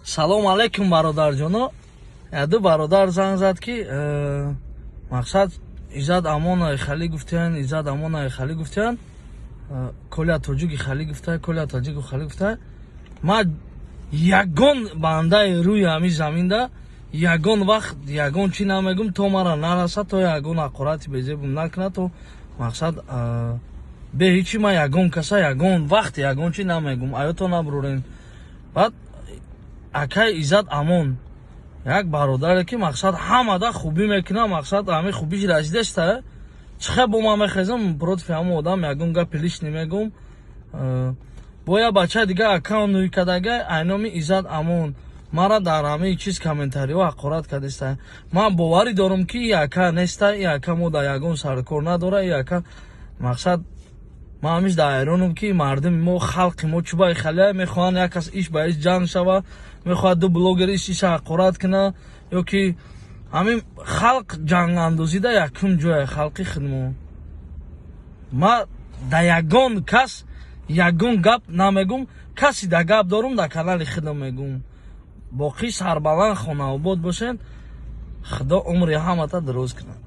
Салом алейкум, бародарҷоно. Яду бародар занг зад, ки мақсад Иззат Амона хали гуфтиян, Иззат Амона хали гуфтиян, Коля Тоҷиги хали гуфта, Коля Тоҷигу хали гуфта. Ма ягон бандаи рӯи ҳамин заминда ягон вақт ягон чӣ намегум, то мара нараса, то ягон ҳақорати безебум накунад, то мақсад бе ҳичи ма ягон каса ягон вақт ягон чӣ намегум, аёто набурорен. Баъд акай Иззат Амон як бародаре, ки мақсад ҳамада хубӣ мекунад, мақсад ҳамин хубиш расидаста, чихе бо ман мехезам, против ҳамон одам ягон гапи лишний мегум. Бо як бачаи дига аккаунт нуй кардага, айноми Иззат Амон мара дар ҳамаи чиз, комментариҳо ҳақорат кардеста. Ман боварӣ дорам, ки и ака неста, и ака мо дар ягон саркор надора. И ака мақсад ман ҳамиш дар ҳайронам, ки мардуми мо, халқи мо чӯбаи халия мехоҳанд, як кас иш ба иш ҷанг шава, мехоҳад ду блогер иш иша ҳақорат куна, ё ки ҳамин халқ ҷангандозида якум ҷоя халқи худмо. Ма да ягон кас ягон гап намегум, каси да гап дорум, дар канали худам мегум. Боқӣ сарбаланд, хонаобод бошед, Худо умри ҳамата дароз кунад.